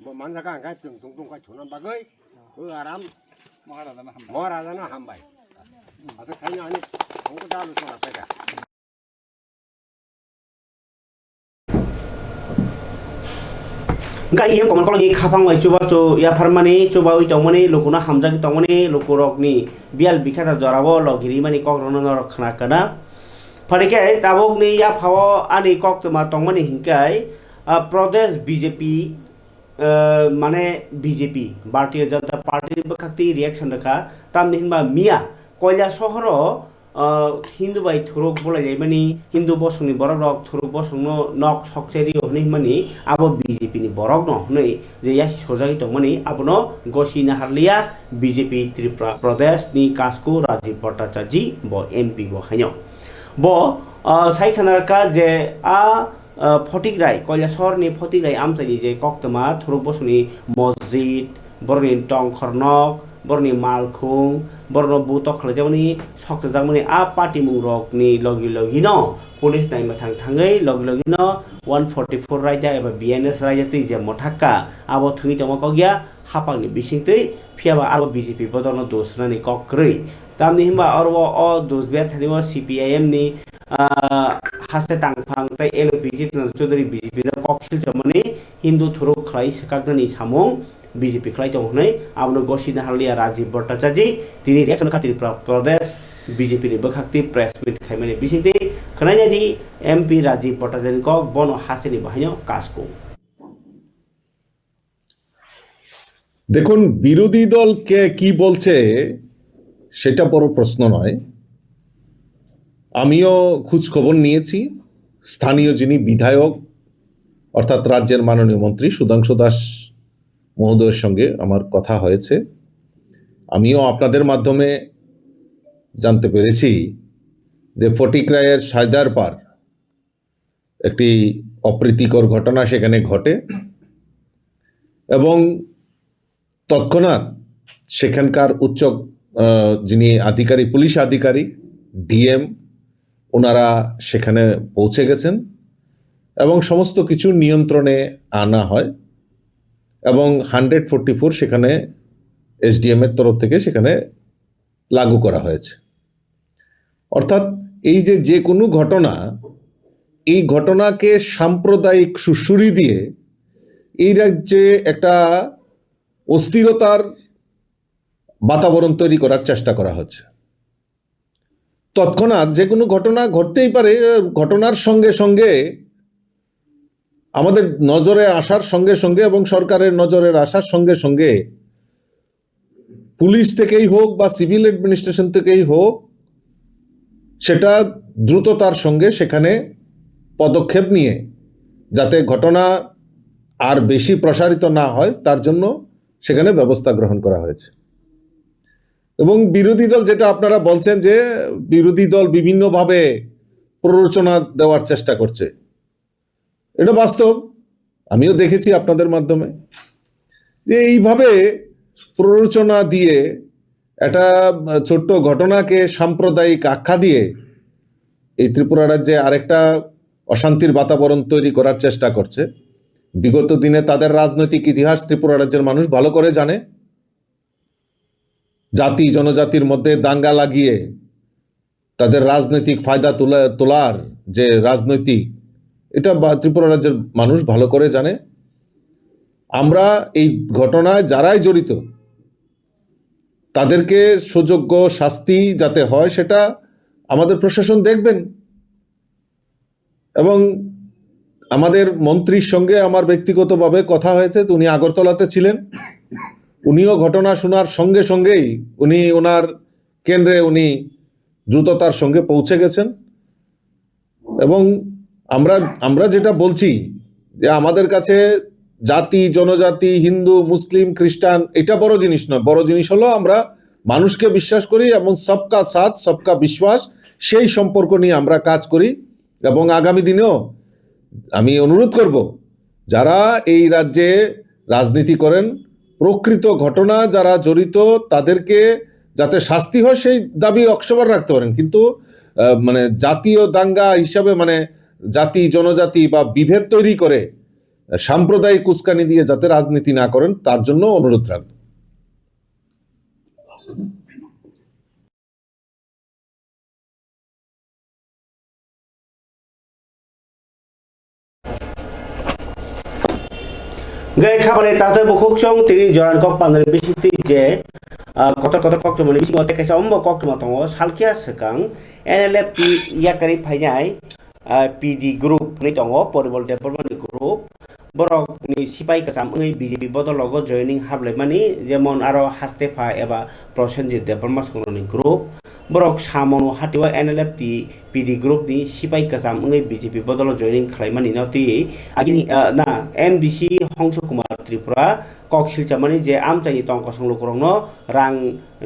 bo manjaka angkai tung tung tung kai chuna bagwi. Ko aram Maharaja no hambai. Maharaja no hambai. Asa khaina ani ang ko dalu chuna paida. Hingke iyang komor kolokni khapang bai chubachu yapharmani, chubaui tongmani, lukuno hamjagwi tongmani, lukurokni biyal bikhata jorao logi rimani kokrokno norok khna kana. Phaikhe tabukni yaphao ani koktwma tongmani hingke, ah, Pradesh B J P, ah, mane B J P, Bharatiya Janata Party ni bwkhak twi reaction rwkha, tamni hinba miya Koilasohoro, ah, Hindu bai thuruk bulai laimani, Hindu bosongni borok rok thuruk bosongno nok sokchai rio hwnwi himani, abo B J P ni borok no hwnwi je yasi sojagwi tongmani, abono gosi naharliya B J P Tripura Pradesh ni kasku Rajiv Bhattacharjee bo M P bo haino. Bo, ah, sai khana rwkha je a, ah, Photik Rai, Koilasor ni Photik Rai amchaini je koktwma thuruk bosongni mosjid, borokni tongkhor nok, borokni malkhung, borokno butok khlaijakmani, sokchajakmani a patimung rokni logi logi no police naima thang thangwi logi logi no one forty four raida eba B N S raida twi je mothakka abo thwngwi tongma kok ya hapangni bisingtwi, phiyaba abo B J P bodolno dos rwnani kok kwrwi. Tamni hinba oro o dos berthani o C P I M ni, ah, haste tangphang tei L O P Jitendra Chaudhary B J P no kok silchomani Hindu thuruk khlai swkaknani samung B J P khlai tongo hwnwi abono gosi naharliya Rajiv Bhattacharjee tini reaction kha Tripura Pradesh B J P ni bwkhak twi press meet khaimani bisingtwi khwnainani M P Rajiv Bhattacharjee ni kok bono hasteni bahaino kasku. দেখুন, বিরোধী দল কে কি বলছে সেটা বড় প্রশ্ন নয়। আমিও খোঁজ খবর নিয়েছি। স্থানীয় যিনি বিধায়ক, অর্থাৎ রাজ্যের মাননীয় মন্ত্রী সুধাংশু দাস মহোদয়ের সঙ্গে আমার কথা হয়েছে। আমিও আপনাদের মাধ্যমে জানতে পেরেছি যে ফটিক রায়ের সায়দারপাড় একটি অপ্রীতিকর ঘটনা সেখানে ঘটে এবং তৎক্ষণাৎ সেখানকার উচ্চ, আহ, যিনি আধিকারিক, পুলিশ আধিকারিক, ডিএম, ওনারা সেখানে পৌঁছে গেছেন এবং সমস্ত কিছু নিয়ন্ত্রণে আনা হয় এবং হান্ড্রেড ফোরটি ফোর সেখানে এসডিএম এর তরফ থেকে সেখানে লাগু করা হয়েছে। অর্থাৎ এই যে, যে কোনো ঘটনা, এই ঘটনাকে সাম্প্রদায়িক সুড়সুড়ি দিয়ে এই রাজ্যে একটা অস্থিরতার বাতাবরণ তৈরি করার চেষ্টা করা হচ্ছে। তৎক্ষণাৎ যে কোনো ঘটনা ঘটতেই পারে, ঘটনার সঙ্গে সঙ্গে আমাদের নজরে আসার সঙ্গে সঙ্গে এবং সরকারের নজরে আসার সঙ্গে সঙ্গে পুলিশ থেকেই হোক বা সিভিল অ্যাডমিনিস্ট্রেশন থেকেই হোক, সেটা দ্রুততার সঙ্গে সেখানে পদক্ষেপ নিয়ে যাতে ঘটনা আর বেশি প্রসারিত না হয়, তার জন্য সেখানে ব্যবস্থা গ্রহণ করা হয়েছে। এবং বিরোধী দল, যেটা আপনারা বলছেন যে বিরোধী দল বিভিন্নভাবে প্ররোচনা দেওয়ার চেষ্টা করছে, এটা বাস্তব। আমিও দেখেছি আপনাদের মাধ্যমে যে এইভাবে প্ররোচনা দিয়ে একটা ছোট্ট ঘটনাকে সাম্প্রদায়িক আখ্যা দিয়ে এই ত্রিপুরা রাজ্যে আরেকটা অশান্তির বাতাবরণ তৈরি করার চেষ্টা করছে। বিগত দিনে তাদের রাজনৈতিক ইতিহাস ত্রিপুরা রাজ্যের মানুষ ভালো করে জানে। জাতি জনজাতির মধ্যে দাঙ্গা লাগিয়ে তাদের রাজনৈতিক ফায়দা তোলা, তোলার যে রাজনৈতিক, এটা বা-, ত্রিপুরা রাজ্যের মানুষ ভালো করে জানে। আমরা এই ঘটনায় যারাই জড়িত, তাদেরকে সুযোগ্য শাস্তি যাতে হয়, সেটা আমাদের প্রশাসন দেখবেন। এবং আমাদের মন্ত্রীর সঙ্গে আমার ব্যক্তিগতভাবে কথা হয়েছে, উনি আগরতলাতে ছিলেন। উনিও ঘটনা শোনার সঙ্গে সঙ্গেই উনি ওনার কেন্দ্রে উনি দ্রুততার সঙ্গে পৌঁছে গেছেন। এবং আমরা, আমরা যেটা বলছি যে আমাদের কাছে জাতি, জনজাতি, হিন্দু, মুসলিম, খ্রিস্টান, এটা বড় জিনিস নয়। বড় জিনিস হলো আমরা মানুষকে বিশ্বাস করি এবং সবকা সাথ সবকা বিশ্বাস, সেই সম্পর্ক নিয়ে আমরা কাজ করি। এবং আগামী দিনেও আমি অনুরোধ করব, যারা এই রাজ্যে রাজনীতি করেন, প্রকৃত ঘটনা যারা জড়িত, তাদেরকে যাতে শাস্তি হয়, সেই দাবি অবশ্যই রাখতে পারেন। কিন্তু আহ, মানে জাতীয় দাঙ্গা হিসাবে, মানে জাতি জনজাতি বা বিভেদ তৈরি করে সাম্প্রদায়িক উস্কানি দিয়ে যাতে রাজনীতি না করেন, তার জন্য অনুরোধ রাখব। Gai khabani tatai bukhuk chong tini joran kok pandani bisingtwi je, ah, kotor kotor koktwmani bisingo tei kaisa ombo koktwma tongo, salkhe swkang N L F T yakari phainai, ah, P D group ni tongo, Poribol Debbarma ni group. Borok ni sipai kwcham wngwi B J P bodol rogo joining hablaimani, jemon aro Hastepha eba Prosenjit Debbarma Songno ni group. Borok Samono hatio N L F T P D group ni sipai kwcham wngwi B J P bodolo joining khlaimani no twi agini, ah, na M D C Hongso Kumar Tripura kok silchamani je amchaini tong kosong lukurokno rang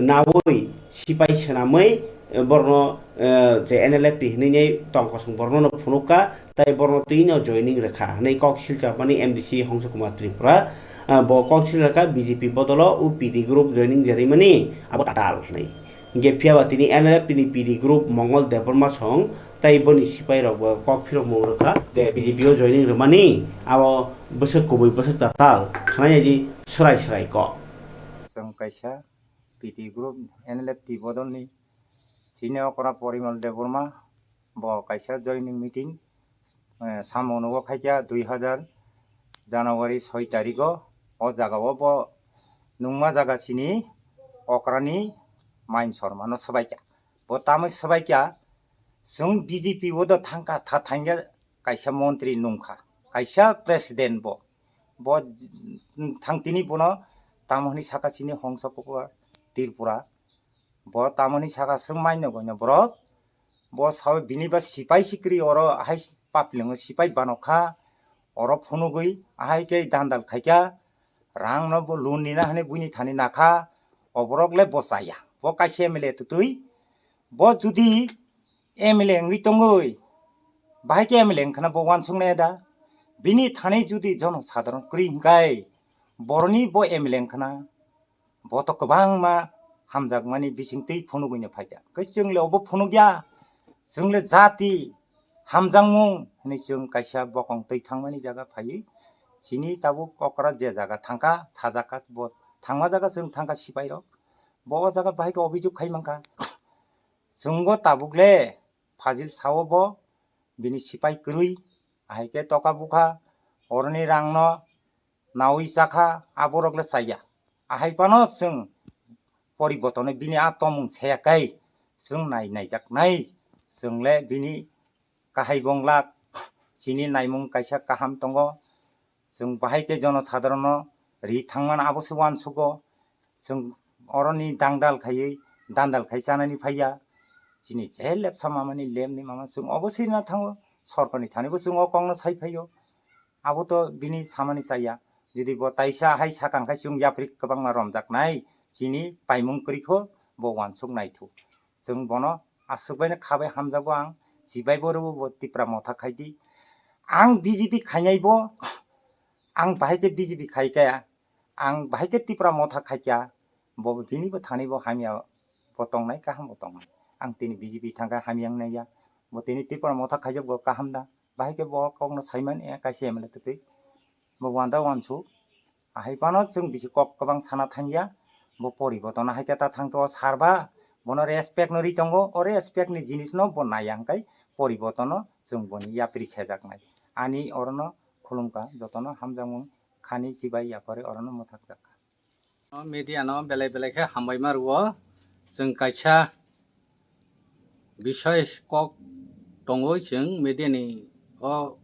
nawi sipai swnamwi, eh, borokno, eh, je N L F T hinwi nei tong kosong borokno no phunukha, tai borokno twi no joining rwkha hwnwi kok silchamani M D C Hongso Kumar Tripura, ah, bo kok silrwkha B J P bodolo o P D group joining jerimani abo tatal hwnwi. Hinkhe phiya ba tini N L F T ni P D group Mongol Debbarma song tai boni sipai rok bo kok phirokmung rwkha je B J P o joining rwmani abo bwswk kubui bwswk tatal khwnai di swrai swrai kok. Chwng kaisa P D group N L F T bodolni sini okra Porimal Debbarma bo kaisa joining meeting, eh, samung nugo khaikha dui hajar January soi tarikgo. O jagao bo nungma jaga sini okrani Main Sormano swbaikha. Bo tamwi swbaikha, chwng B J P o do thangkha, tha thangya kaisa montri nungkha, kaisa president bo. Bo thang tini bono tamo hwnwi saka sini Hongso Kumar Tripura. Bo tamoni saka swng maino goino borok. Bo sao bini ba sipai sikri oro ahai papilwngo sipai banokha. Oro phunugwi ahai khe dandal khaikha. Rangno bo loan nina hwnwi buini thani nakha. O borok le bo chaya. Bo kaisa M L A twtwi. Bo judi M L A wngwi tongwi, bahai khe M L A wngkhana bo uansuknai da. Bini thani judi jono sadharon kwrwi hwnkhe boroni bo M L A wngkhana. Bo to kwbangma hamjakmani bisingtwi phunugwino phaikha. Khe chwng le obo phunukya, chwng le jati hamjakmung hwnwi chwng kaisa bokong twi thangmani jaga phaiwi chini tabuk okra je jaga thangkha, sajakha bo thangma jaga chwng thangkha sipairok. Bo o jaga bahai khe obijok khai mankha. Chwngbo tabuk le phajil sao bo bini sipai kwrwi, ahai khe toka bukha, oroni rangno nawi chakha, aborok le chaya. Ahai phano chwng poribotono bini a tomung saya kai, chwng nai naijaknai, chwng le bini kahai bonglak, chini naimung kaisa kaham tongo, chwng bahai khe jono sadharono ri thangmani abo se uansugo. Chwng oroni dangdal khaiwi, dandal khai chanani phaiya. Chini je lepsa mamani lemni mama chwng obo sirina thango. Sorkarni thanibo chwng o kokno sai phaio. Abo to bini samani chaya. Jodi bo taisa hai sakang khai chwng yapri kwbangma romjaknai. Chini paimung kwrwikho bo uansuk naithu. Chwng bono aswk baino khabai hamjago ang. Chibaibo rwbo bo Tipra Motha khaidi. Ang B J P khainaibo, ang bahai khe B J P khai kaya. Ang bahai khe Tipra Motha khaikha, bo bini bo thani bo hamya bo tongnai, kaham bo tongnai. Ang tini B J P thangkha hamya wngnai ya. Bo tini Tipra Motha khaijak bo kaham da. Bahai khe bo kokno saimani ya kaisa M L A twtwi. Bo uanda uansu. Ahai phano chwng bisi kok kwbang sana thangya. Bo poriboton ahai khe ta thangto o sar ba. Bono respect no ri tongo. O respect ni jinis no bo nai ang kai poribotono chwng boni yapri sejaknai. Ani orono khulumkha jotono hamjakmung khani chibai yapharwi orono mwthakjak kha. O media no belai belai khe hambai ma rwo. Chwng kaisa bisoi kok tongwi chwng media ni o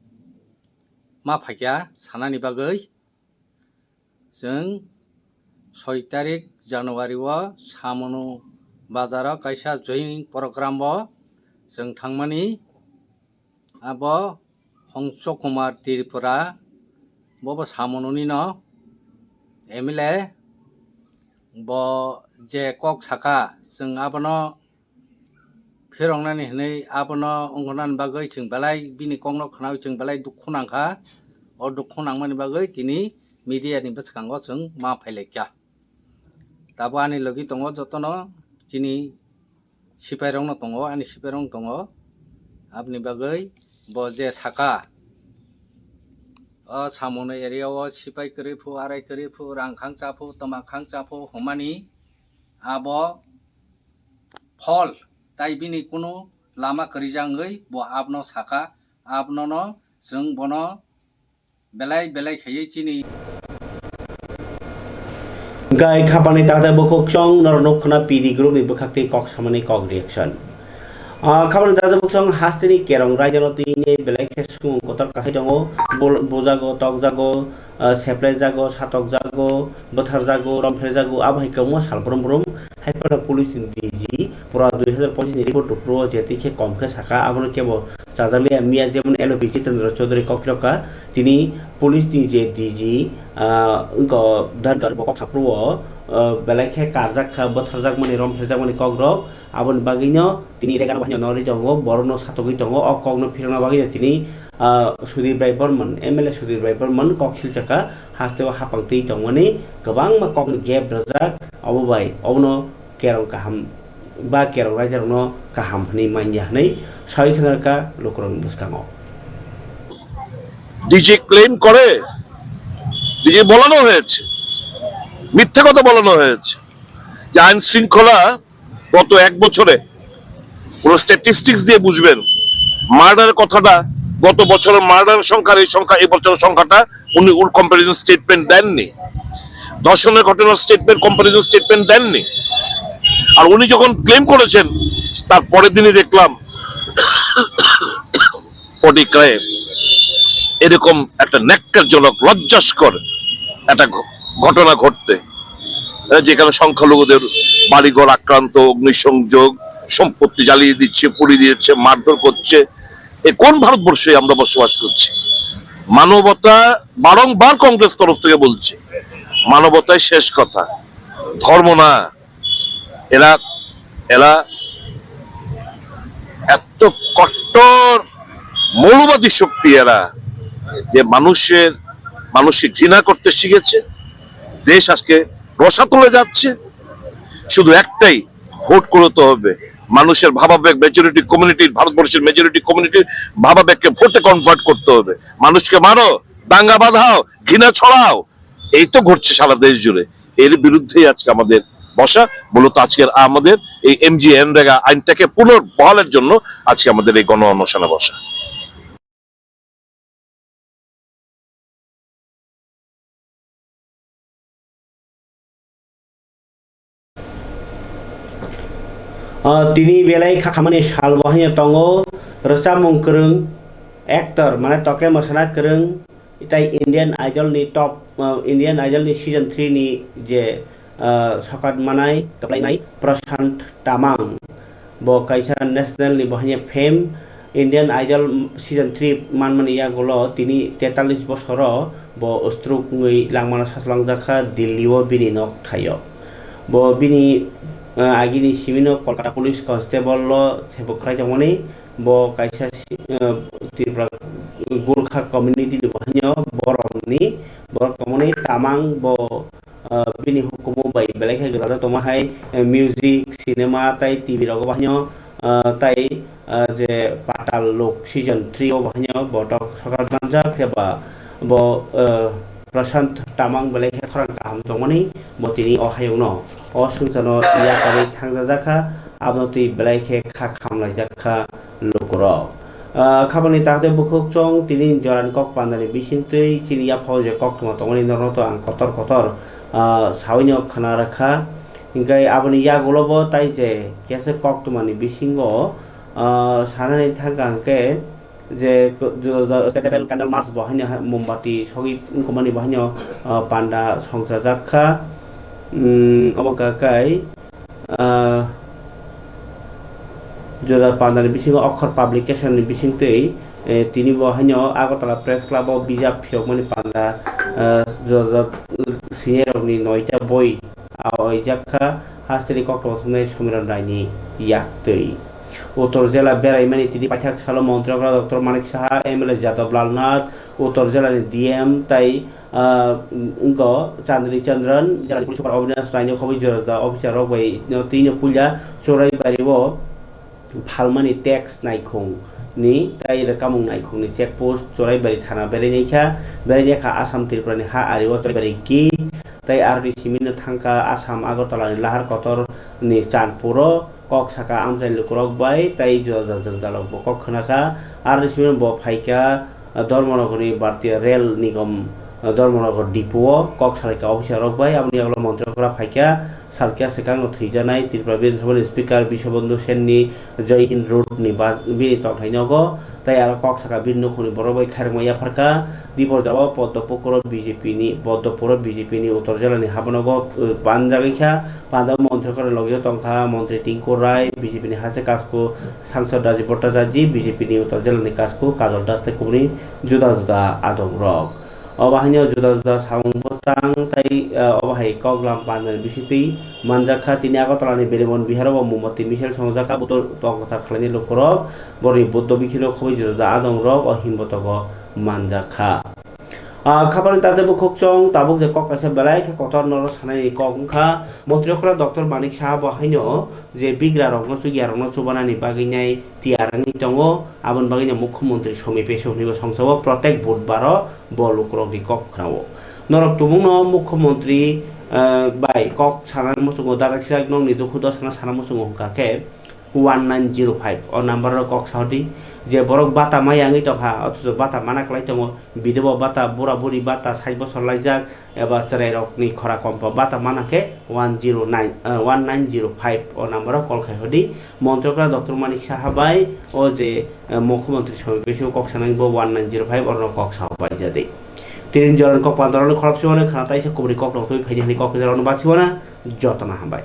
ma phaikha sanani bagwi. Chwng soi tarik January o Samunu bazar o kaisa joining program o chwng thangmani. Abo Hongso Kumar Tripura bo bo samunoni no M L A bo je kok saka, chwng abono phiroknani hinwi abono wngkha nani bagwi chwng belai bini kokno khwnawi chwng belai dukhu nangkha. O dukhu nangmani bagwi tini media ni bwskango chwng ma phailaikha. Tabuk ani logi tongo jotono, chini sipairokno tongo, ani sipairokno tongo. Aboni bagwi bo je saka, o samunoi area o sipai kwrwi phu, arai kwrwi phu, rang khang cha phu, twma khang cha phu hwnmani abo phol, tai bini kunu lama kwrwijak wngwi bo abono saka, abono no chwng bono belai belai khaiwi chini. Gai khapani tata bukhuk chong norok nuk khna P D group ni bwkhak tei kok samani kok reaction. Ah, khapani tata bukhuk chong hasteni kerong raida no tini belai khe sumung kotor kasai tongo, bul-, bujago, tokjago, ah, seplaijago, satokjago, bwtharjago, romphrejago, abo hai kwbangma sal brum brum. Hai phano police ni D G pura dui hazar pochis ni report rwphuru o je tei khe kom khe saka, abono kebo chajakliya miya, jemon L O P Jitendra Chaudhary kok phiroka, tini police ni je D G, ah, wngkha Dhankar bo kok saphuru o, ah, belai khe karjak kha, bwtharjak mani, romphrejakmani kok rok, aboni bagwi no tini rega no bahai no nori tongo, borok no satogwi tongo, o kok no phirokna bagwi no tini, ah, Sudhir Rai Barman, M L A Sudhir Rai Barman kok silchaka, haste o hapang twi tongmani kwbangma kok no gap rwjak, obo bai obono kerong kaham ba kerong raidarokno kaham hwnwi manya hwnwi sawi khna rwkha lukurokni bwskango। DG claim করে, DG বলানো হয়েছে, মিথ্যে কথা বলানো হয়েছে যে আইন শৃঙ্খলা গত এক বছরে পুরো স্ট্যাটিস্টিক্স দিয়ে বুঝবেন, মার্ডারের কথাটা, গত বছরের মার্ডারের সংখ্যা আর এই সংখ্যা, এই বছরের সংখ্যাটা উনি উল কম্প্যারিজন স্টেটমেন্ট দেননি। ধর্ষণের ঘটনার স্টেটমেন্ট, কম্প্যারিজন স্টেটমেন্ট দেননি। আর উনি যখন ক্লেম করেছেন, তার পরের দিনই দেখলাম ফটিকরায় এরকম একটা ন্যাক্কারজনক, লজ্জাস্কর একটা ঘ-, ঘটনা ঘটতে, আহ, যেখানে সংখ্যালঘুদের বাড়িঘর আক্রান্ত, অগ্নিসংযোগ, সম্পত্তি জ্বালিয়ে দিচ্ছে, পুড়িয়ে দিচ্ছে, মারধর করছে। এ কোন ভারতবর্ষে আমরা বসবাস করছি? মানবতা বারংবার কংগ্রেস তরফ থেকে বলছে, মানবতাই শেষ কথা, ধর্ম না। এরা, এরা এত কট্টর মৌলবাদী শক্তি এরা, যে মানুষের, মানুষকে ঘৃণা করতে শিখেছে। দেশ আজকে রসাতলে যাচ্ছে। শুধু একটাই, ভোট করতে হবে। মানুষের ভাবাবেগ, মেজরিটি কমিউনিটির, ভারতবর্ষের মেজরিটি কমিউনিটির ভাবাবেগকে ভোটে কনভার্ট করতে হবে। মানুষকে মারো, দাঙ্গা বাঁধাও, ঘৃণা ছড়াও, এই তো ঘটছে সারা দেশ জুড়ে। এর বিরুদ্ধেই আজকে আমাদের বসা। মূলত আজকের আমাদের এই এমজিএনরেগা আইনটাকে পুনর্বহালের জন্য আজকে আমাদের এই গণ অনশনে বসা। Ah, tini belai kha khamani sal bo haino tongo, rwchapmung kwrwng, actor, mane toke mwsana kwrwng, tei Indian Idol ni top, ah, Indian Idol ni season three ni je, ah, sokat manai, kwplainai Prashant Tamang. Bo kaisa national ni bo haino fame, Indian Idol season three manmani yagulo tini tetallis bosoro bo stroke wngwi langmano sachwlangjakha Delhi o bini nok thaio. Bo bini, ah, agini simino Kolkata Police Constable o sebukwrai tongmani, bo kaisa si-, ah, Tripura Gurkha community ni bo haino borokni, borok tongmani Tamang bo, ah, bini hukumu bai belai khe gwdalwi tongma hai, eh, music, cinema tei T V rogo bo haino, ah, tei, ah, je Patal Lok season three o bo haino botok sokat manjak khe ba bo, ah, Prashant Tamang belai khe khorang kaham tongmani bo tini o hayungno o swngcharno yakarwi thangjajakha, abono twi belai khe kha khamlaijakha lukurok. Ah, khabangni takte bukhuk chwng tini joran kok pandani bisingtwi chini yaphao je koktwma tongmani norokno to ang kotor kotor, ah, sawino khna rwkha. Hinkhe aboni yagulo bo tai je kesa koktwmani bisingo, ah, sanani thangkha hinkhe je ko-, juda juda State Level Candle March bo haino ha-, mombati sogwi wngkukmani bo haino, ah, panda songchajak kha. Hmm, omo wngkha khe, ah, juda pandani bisingo Okhor Publication ni bisingtwi Eh, tini bo haino Agartala Press Club o bijap phiyokmani panda, eh, jora jora sinai rokni noita boi aoijak kha, hasteni koktwma thumnai Somiron Raini yaktwi. Uttor jela beraimani tini paithak salo Montri okra Doctor Manik Saha, M L A Jadab Lal Nath, Uttor jelani D M tai, ah, wngkha Chandni Chandran, jelani police super Avinash Raini khobwi jora jora officer rok bai no twi no puila Churaibari o phalmani tax naikhung ni tai rwkamung naikhung ni check post Churaibari thana berai naikha, berai naikha Assam Tripura ni ha ari o Churaibari gate tai aroni simi no thangkha Assam Agartala ni lahar kotor ni Chandpur o kok saka amchai lukurok bai tai jora jora jwnjalrok bo kok khwnakha, aroni simi no bo phaikha Dharmanagar ni Bharatiya Rail Nigam Dharmanagar depot o kok salaikha officer rok bai, aboni yagulo montri okra phaikha. Salkya swkang no thwijaknai Tripura Bidhan Sabha ni Speaker Biswabandhu Sen ni Jai Hind Road ni ba-, bini tongthai nogo tai aro kok saka bini nukhungni borok bai khairokma yapharkha. Dipor jora o Poddo Pukuro B J P ni, Poddo Puro B J P ni Uttor jela ni habanogo, uh, panjagwi kha. Panda montri okra ni logi o tongkha Montri Tinku Rai, B J P ni Haste Kasku Sangsad Rajiv Bhattacharjee, B J P ni Uttor jela ni Kasku Kajal Das tei kubuni juda juda adong rok. Obo haino juda juda samung bwtang tai, eh, obo hai koklam pandani bisingtwi manjakha. Tini Agartala ni Berimon Bihar o bo Mombati misil songjakha, Buddho tongthar khlainai lukurok, borokni Buddho bikhino khobwi juda juda adong rok o himbotogo manjakha. Ah, khabarni tate bukhuk chwng tabuk je kok kaisa belai khe kotor norok sanai kok wngkha. Montri okra Doctor Manik Saha bo haino je bigra rokno chukya rokno chubanani bagwi nai tiyar wngwi tongo, aboni bagwi no Mukhyamantri Somi Peso hwnwi bo songchabo protek Budbaro bo lukurokni kok khwnao. Norok tubungno Mukhyamantri, eh, bai kok sana muchungo, darak sirak nokni dukhu dosano sana muchungo hwnkha khe one nine zero five o number o kok sahodi, je borok bata maya wngwi tongkha, othocho bata mana kwlai tongo, bidhoba bata, bura buri bata, sait bosor laijak, eba chwrairokni khora kompa bata mana khe one zero nine, eh, one nine zero five o number o call khai hodi. Montri okra Doctor Manik Saha bai o je, eh, Mukhyamantri Somi Peso kok sanai bo one nine zero five oro kok sao paijadi. Tini jorani kok pandorani khorop siboni khana taisa kubuni kok nokthoi phaidi hani kok jorano basiwana jotona hambai.